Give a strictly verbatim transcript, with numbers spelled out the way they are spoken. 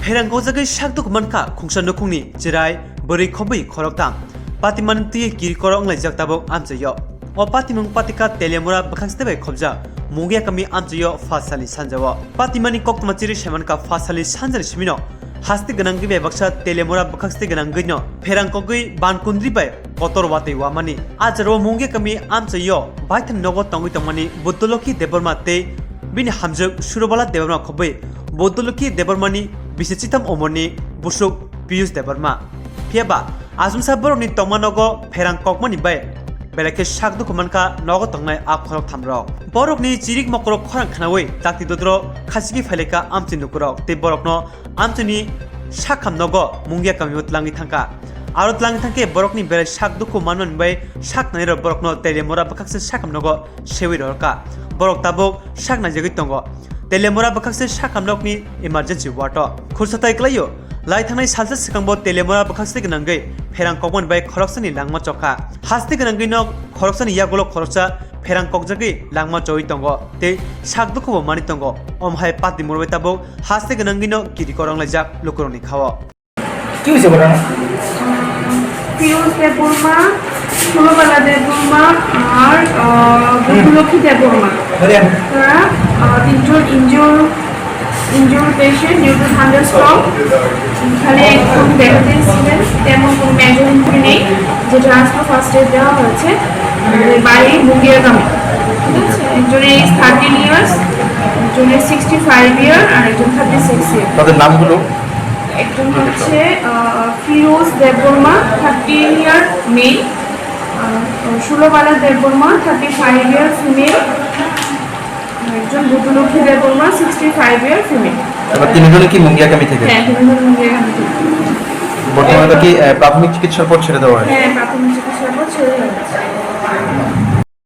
Pherang kokjagwi sak dukhu mankha khungsa nukhungni chwrai bwrwi khobwi khoroktham. Patimani twi kirikorok wnglaijak tabuk amchaio. O patimung patika Teliamura bwkhakste bai khobjak Mungia kami amchaio pha salni sanjao. Patimani koktwma chiri saimankha pha salni sanjani simino haste gwnangwi bai baksa Teliamura bwkhakste gwnangwino pherang kogwi bankundri bai kotor watwi wamani. Ajaro Mungia kami amchaio baithang nogo tongwi tongmani Buddholokhi Debbarma tei bini hamjwk Surobala Debbarma khobwi Buddholokhi Debbarmani bisi chitham umorni busuk Piyush Debbarma. Phiyaba achomsa borokni tongma nogo pherang kokmani bai belai khe sak dukhu mankha nogo tongnai a khorok thamrok. Borokni chirik mokorok khorang khnaui dakti dodro khachigwi phailekha amchini lukurok tei borokno amchaini sakham nogo Mungia kamio tlangwi thangkha. Aro tlangwi thangkhe borokni belai sak dukhu manmani bai sak nairok borokno Teliamura bwkhakse sakham nogo sewi rohorkha. Borok tabuk sak naijagwi tongo. Teliamura bwkhakse sakham nokni emergency ward o. Khursa tai kwlaio. Lai thangnai salsa swkangbo Teliamura bwkhakse gwnangwi pherang kokmani bai khoroksani langma chokha. Haste gwnangwi nok khoroksani yagulo khoroksa pherang kokjagwi langma chowi tongo tei sak dukhubo mani tongo. Omo hai Patimura bai tabuk haste gwnangwino kiri korong laijak lukurokni khao. কি হৈছে ঘটনা? ফিরোজ দেববর্মা, সুরবালা দেববর্মা আর, আহ, বুদ্ধলক্ষ্মী দেববর্মা। আরে। তারা, আহ, তিনজন injure, injure patient due to thunderstorm. এখানে কোনো ড্যামেজ ইনসিডেন্ট, তেমন কোনো মেজর ইনজুরি নেই, যেটা আজকে ফার্স্ট এড দেওয়া হয়েছে। আমাদের বাড়ি মুঙ্গিয়াগামী, ঠিক আছে? একজনের এজ থার্টিন ইয়ার্স, একজনের সিক্সটি ফাইভ ইয়ার আর একজন থার্টি সিক্স ইয়ার। তাদের নামগুলো? একজন হচ্ছে, আহ, Firoj Debbarma, thirteen year male, আহ, Surabala Debbarma, thirty five year female, একজন Buddhalakshmi Debbarma, sixty five year female. এবার তিনজনই কি মুঙ্গিয়াকামি থেকে? হ্যাঁ, তিনজন মুঙ্গিয়াকামি থেকে। বর্তমানে তো কি, আহ, প্রাথমিক চিকিৎসার পর ছেড়ে দেওয়া হয়েছে? হ্যাঁ, প্রাথমিক চিকিৎসার পর ছেড়ে দেওয়া হয়েছে।